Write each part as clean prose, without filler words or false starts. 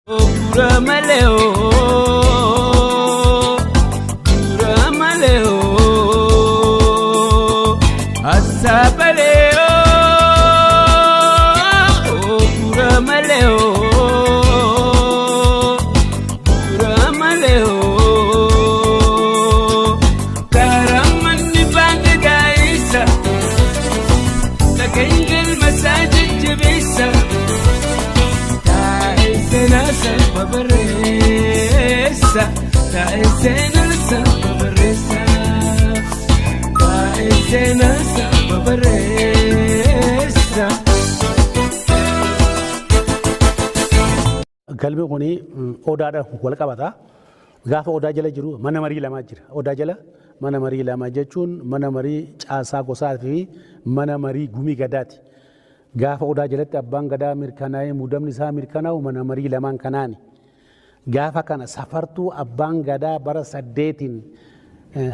Dura malee oo, dura malee oo, asaabalee oo, dura malee oo, dura malee oo, karamanni baange gaa'isa, dhageenye ilma isaa jajjabeessa. Taa'ee seenaa salpha barreessa. Taa'ee seenaa salpha barreessa. Taa'ee seenaa salpha barreessa. Galmi kun odaadhaan wal qabata. Gaafa odaa jala jiru mana marii lamaa jira. Odaa jala mana marii lama jechuun mana marii caasaa gosaa fi mana marii gumii gadaati. Gaafa Odaa jalatti Abbaan Gadaa mirkanaa'ee muudamni isaa mirkanaa'u mana marii lamaan kanaani. Gaafa kana safartuu Abbaan Gadaa bara saddeetiin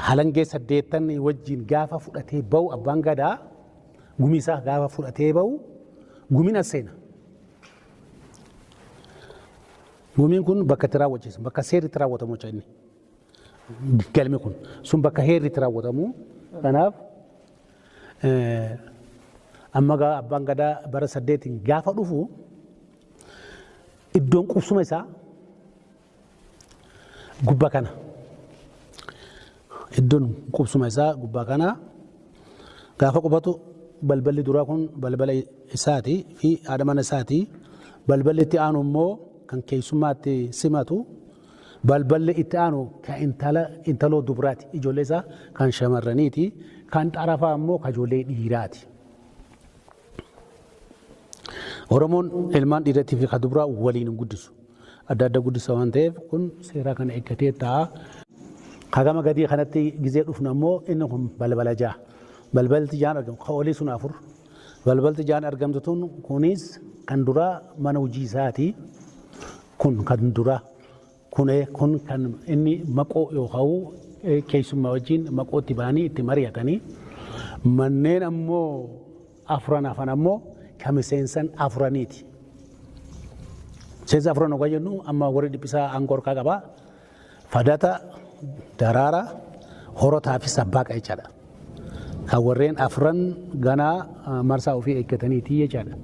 halangee saddeettan wajjin gaafa fudhatee ba'u Abbaan Gadaa gumii isaa gaafa fudhatee ba'u gumiin as seena. Gumiin kun bakka itti raawwachiisu bakka seerri itti raawwatamu jecha inni. Galmi kun sun bakka heerri itti raawwatamu. Kanaaf Amma gaa abbaan gadaa bara saddeetiin gaafa dhufu iddoon qubsuma isaa gubbaa kana. Iddoon qubsuma isaa gubbaa kana gaafa qubatu balballi duraa kun balbala isaati fi haadha mana isaati. Balballi itti aanu immoo kan keessummaatti simatu. Balballi itti aanu kan intala intaloo dubraati. Ijoollee isaa kan shamarraniiti. Kan xarafaa immoo kan ijoollee dhiiraati. Oromoon ilmaan dhiiratii fi kan dubraa waliin hin guddisu. Adda adda guddisa waan ta'eef kun seeraa kana eeggatee ta'a. Kagama gadii kanatti gizee dhufnu ammoo inni kun balbala ja'a. Balbalti ja'an argamu. Kan olii sun afur. Balbalti ja'an argamtu tun kunis kan duraa mana hojii isaati. Kun kan duraa. Kun kun kan inni maqoo yookaan keessummaa wajjin maqootti ba'anii itti mari'atanii. Manneen ammoo afran hafan ammoo kan miseensan afuraniiti. Miseensa afran hoggaa jennu amma warri dhiphisaa aangoo harkaa qaba. Fadata, Daraara, Horotaa fi Sabbaaqa jechaadha. Kan warreen afran ganaa marsaa ofii eeggataniiti jechaadha.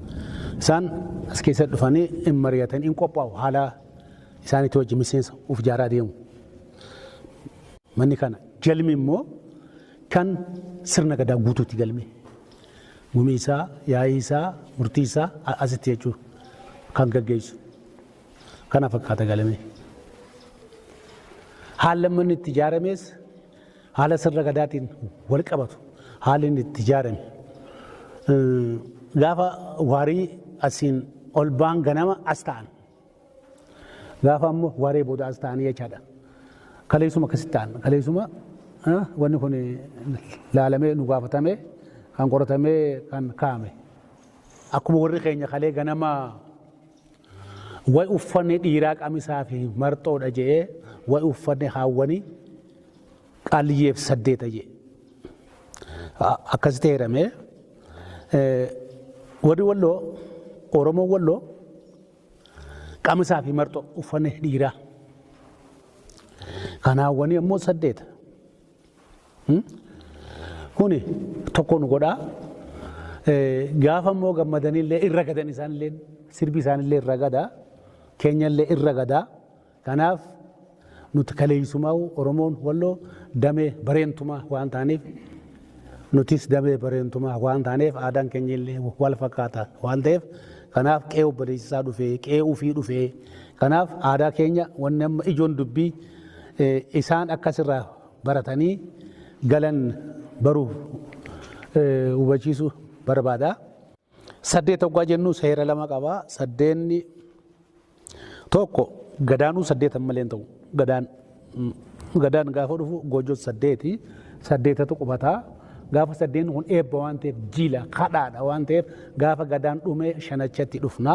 Isaan as keessa dhufanii hin mari'atan, hin qophaa'u haala isaaniitti wajjin miseensa of ijaaraa deemu. Manni kana galmi immoo kan sirna gadaa guutuuti galmi. Gumii isaa, yaa'ii isaa, murtii isaa asitti jechuudha kan gaggeessu. Kana fakkaata galame. Haalli amma inni itti ijaarames haala sirna gadaatiin wal qabatu haalli inni itti ijaarame. Gaafa waarii asiin ol ba'an ganama as ta'an. Gaafa ammoo waaree booda as ta'anii jechaadha. Kaleessuma akkasitti ta'an. Kaleessuma wanni kun laalamee nu gaafatamee kan qoratamee kan kaa'ame. Akkuma warri keenya kalee ganama Way uffanni dhiiraa qamisaa fi marxoodha je'ee way uffanni haawwanii qaaliyyeef saddeeta je'e. Akkasitti heerame. Warri Walloo, Oromoon Walloo qamisaa fi marxoo uffanni dhiiraa. Kan haawwanii ammoo saddeeta. Kuni tokko nu godha. Gaafa immoo gammadanillee irra gadan isaanillee sirbi isaanillee irra gada. Keenyallee irra gada. Kanaaf nuti kaleessumaa Oromoon Walloo damee bareentumaa waan ta'aniif nutis damee bareentumaa waan taaneef aadaan keenya illee wal fakkaata waan ta'eef kanaaf qe'ee obboleessisaa dhufee qe'ee ofii dhufee kanaaf aadaa keenya wanni amma ijoon dubbii isaan akkasirraa baratanii galan baruuf hubachiisuu barbaada. Saddeet hoggaa jennu seera lama qaba. Saddeenni tokko gadaanuu saddeetan malee hin ta'u. Gadaan gadaan gaafa dhufu goojjoon saddeeti. Saddeetatu qubata. Gaafa saddeen kun eebba waan ta'eef jila kadhaadha waan ta'eef gaafa gadaan dhume shanachatti dhufna.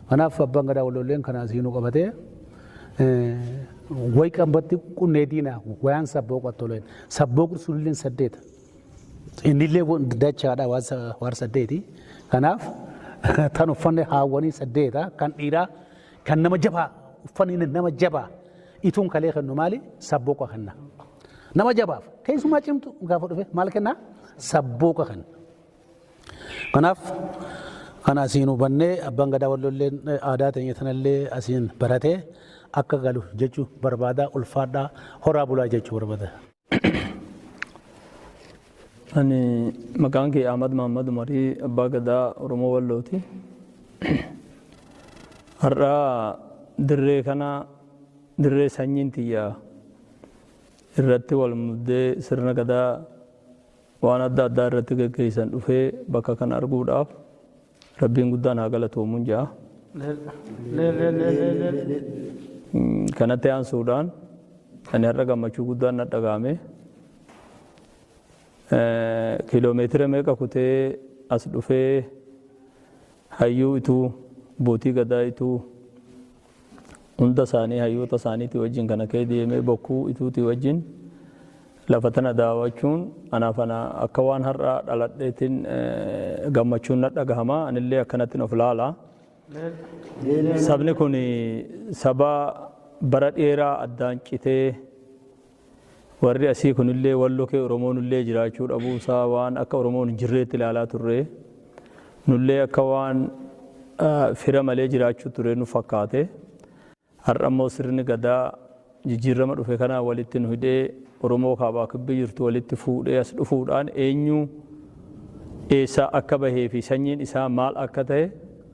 Kanaaf abbaan gadaa walolleen kana asiinuu qabatee way qambatti qunnee diinaa wayaan sabboo qattoleen sabboo sunillee saddeeta. Innillee dachaadha waan saddeeti. Kanaaf tan uffanne haawwanii saddeeta kan dhiiraa Kan nama jabaa uffanni nama jabaa ituun kalee kennu maali? Sabbooqa kenna. Nama jabaaf keessumaa cimtu gaafa dhufe maal kennaa? Sabbooqa kenna. Kanaaf kana asiin hubannee abbaan gadaa wallolleen aadaa teenya tanallee asiin baratee akka galu jechuu barbaada. Ulfaadhaa, horaa bulaa jechuu barbaada. Ani maqaan kee Ahmad Muhammad Umarii, Abbaa Gadaa Oromoo Wallooti. Har'a dirree kana, dirree sanyiin tiyya irratti wal muddee sirna gadaa waan adda addaa irratti geggeessan dhufee bakka kana arguudhaaf Rabbiin guddaan haa galatoomuun ja'a. Kanatti aansuudhaan ani har'a gammachuu guddaan na dhaga'ame. Kiiloomeetira meeqa kutee as dhufee hayyuu ituu, abbootii gadaa ituu, hunda isaanii hayyoota isaaniitii wajjin kana kee deemee bokkuu ituutii wajjin lafa tana daawwachuun anaaf ana akka waan har'a dhaladheetiin gammachuun na dhagahama. Anillee akkanattiin of laala. Sabni kun saba bara dheeraa addaan citee, warri asii kunillee Walloo kee Oromoon illee jiraachuu dhabuusaa waan akka Oromoon hin jirreetti ilaalaa turre. Nullee akka waan fira malee jiraachuu ture nu fakkaate. Har'a immoo sirni gadaa jijjiirama dhufe kanaan walitti nu hidhee, Oromoo kaabaa kibbi jirtu walitti fuudhee as dhufuudhaan, eenyu eessaa akka bahee fi sanyiin isaa maal akka ta'e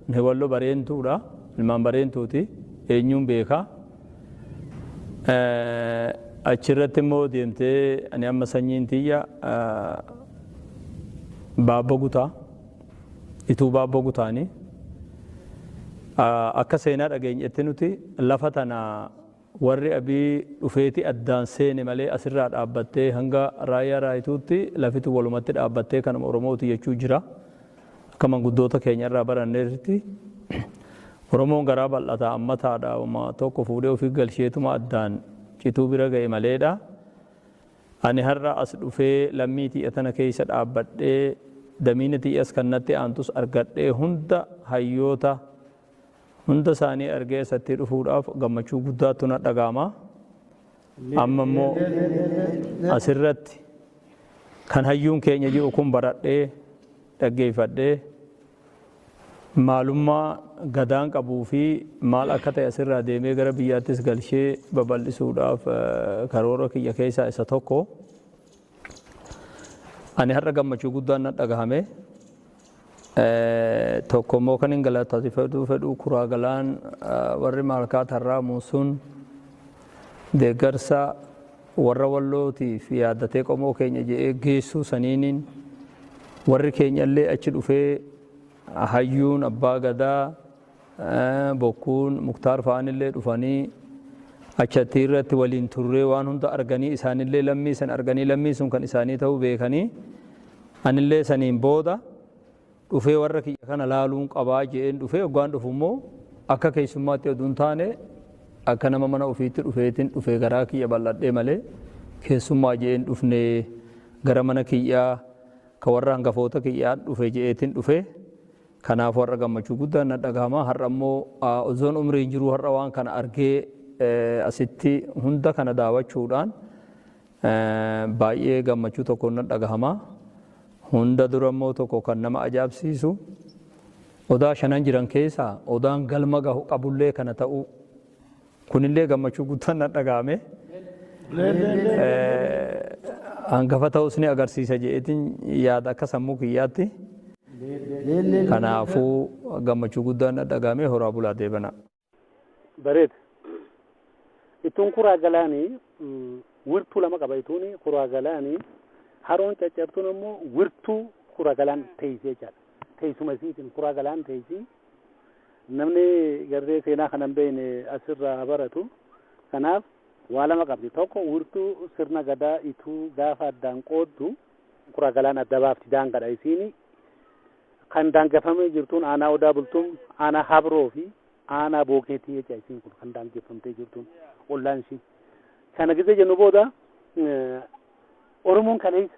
nuyi Wallo Bareentuudha. Ilmaan Bareentuuti. Eenyuun beeka. Achirratti immoo deemtee ani amma sanyiin tiyya Baabba Gutaa, Ituu Baabba Gutaani. Akka seenaa dhageenyetti nuti lafa tana warri Abii dhufeeti addaan seene malee asirraa dhaabbattee hanga Raayyaa Raayituutti lafitu walumatti dhaabbattee kanuma Oromooti jechuu jira. Akka manguddoota keenya irraa baranneerti. Oromoon garaa bal'ataa ammataadha. Uma tokko fuudhee ofii galsheetuma addaan cituu bira ga'e maleedha. Ani har'a as dhufee lammii tiyya tana keessa dhaabbadhee, damiina tiyyas kan natti aantus argadhee, hunda hayyoota hunda isaanii argee asatti dhufuudhaaf gammachuu guddaatu na dhaga'ama. Amma immoo asirratti kan hayyuun keenya jiru kun baradhee dhaggeeffadhee, maalummaa gadaan qabuu fi maal akka ta'e asirraa deemee gara biyyaattis galshee babal'isuudhaaf karoora kiyya keessaa isa tokko. Ani har'a gammachuu guddaan na dhagahame. Tokko immoo kan hin galateeffachuu fedhu Kuraa Galaan warri Maalkaa Tarraa Muusun deeggarsa warra Wallootiif yaaddatee qomoo keenya je'ee geessuu saniiniin, warri keenya illee achi dhufee, hayyuun abbaa gadaa Bokkuun Muktaar fa'aan illee dhufanii achatti irratti waliin turree, waan hunda arganii, isaanillee lammii san arganii, lammii sun kan isaanii ta'uu beekanii, anillee saniin booda dhufee warra kiyya kana laaluun qabaa je'een dhufee. Hoggaan dhufu immoo akka keessummaatti oduu hin taane akka nama mana ofiitti dhufeetiin dhufee, garaa kiyya bal'adhee malee keessummaa je'een dhufne, gara mana kiyyaa ka warra hangafoota kiyyaan dhufe je'eetiin dhufe. Kanaaf warra gammachuu guddaan na dhagahama. Har'a immoo osoon umriin jiruu har'a waan kana argee asitti hunda kana daawwachuudhaan baay'ee gammachuu tokkoon na dhagahama. Hunda dura immoo tokko kan nama ajaa'ibsiisu, odaa shanan jiran keessaa odaan galma gahu qabullee kana ta'uu kunillee gammachuu guddaan na dhagahame. Hangafa ta'us ni agarsiisa je'eetiin yaada akka sammuu kiyyaatti. Kanaafuu gammachuu guddaan na dhagahame. Horaa bulaa deebana. Bareeda. Ituun Kuraa Galaanii wirtuu lama qaba. Ituun Kuraa Galaanii haroon caccabtuun immoo wirtuu Kuraa Galaan teessee jechaadha. Teessuma isiitiin Kuraa Galaan teessii. Namni garee seenaa kana hin beekne asirraa baratu. Kanaaf waa lama qabdi. Tokko, wirtuu sirna gadaa Ituu gaafa addaan qooddu Kuraa Galaan adda baafti, daangadha isiini. Kan daangeffamee jirtuun aanaa Odaa Bultuun, aanaa Habroo fi aanaa Bookeetii jecha isiin kun kan daangeffamtee jirtuun ollaan ishii. Kana gisee jennu booda Oromoon kaleessa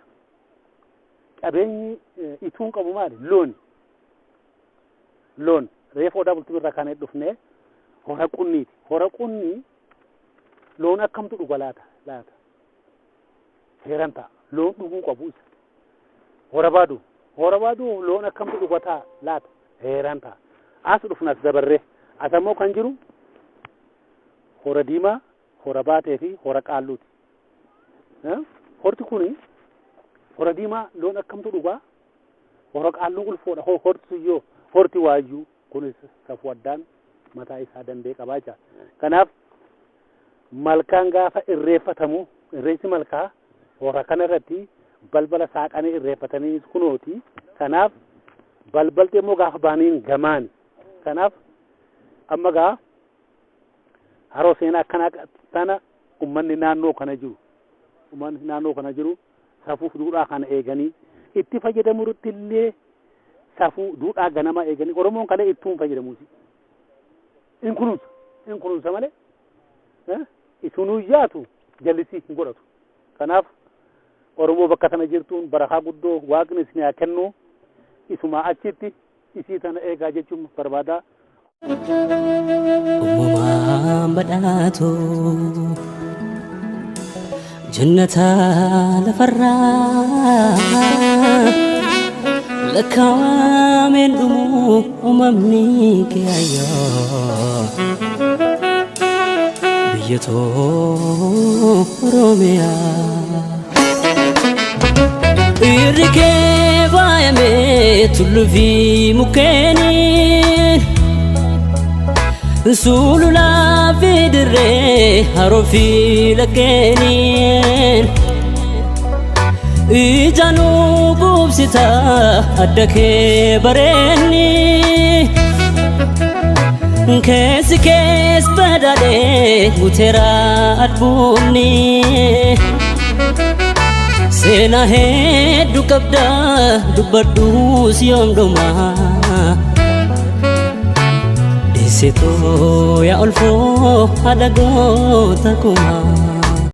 qabeenyi Ituun qabu maali? Looni. Loon. Reefu Odaa Bultuun irraa kaanee dhufnee Hora Qunniiti. Hora Qunnii loon akkamtu dhuga laata laata? Seeran ta'a. Loon dhuguu qabu isa. Hora Baaduu. Hora Baaduu loon akkamtu dhuga ta'a laata? Seeran ta'a. As dhufna, as dabarree. As ammoo kan jiru Hora Diimaa, Hora Baatee fi Hora Qaalluuti. Horti kuni, Hora Diimaa loon akkamtu dhugaa? Hora Qaalluu ulfoodha. Horti suyyoo, horti waayyuu kunis safuu addaan mataa isaa danda'e qabaa jira. Kanaaf malkaan gaafa irreeffatamu, irreessi malkaa hora kana irratti balbala saaqanii irreeffatanii kunooti. Kanaaf balbalti immoo gaafa baaniin gamaani. Kanaaf amma gaa haroo seenaa akkanaa tana ummanni naannoo kana jiru safuu duudhaa kana eeganii itti fayyadamuutti illee, safuu duudhaa ganama eeganii, Oromoon kana ittuun fayyadamuuti. In kunuunsa, in kunuunsa malee isunuu yaatu jallisii hin godhatu. Kanaaf Oromoo bakka sana jirtuun barakaa guddoo Waaqni isin haa kennu, isumaa achitti isii tana eegaa jechuun barbaada. Uumamaan badhaatu jannata lafarraa lakkaawameen dhumu uumamni kee ayyoo biyya too Oromiyaa. Irri kee faayamee tulluu fi mukkeeniin, sululaa fi dirree, haroo fi laggeeniin, ijaanuu qubsita adda kee bareenni, keessi kees badhaadhee guuteera albuunni. Seenaa hedduu qabda, dubbadhuus yoom dhuma. Deessetoo yaa olfoo haadha goota kumaa.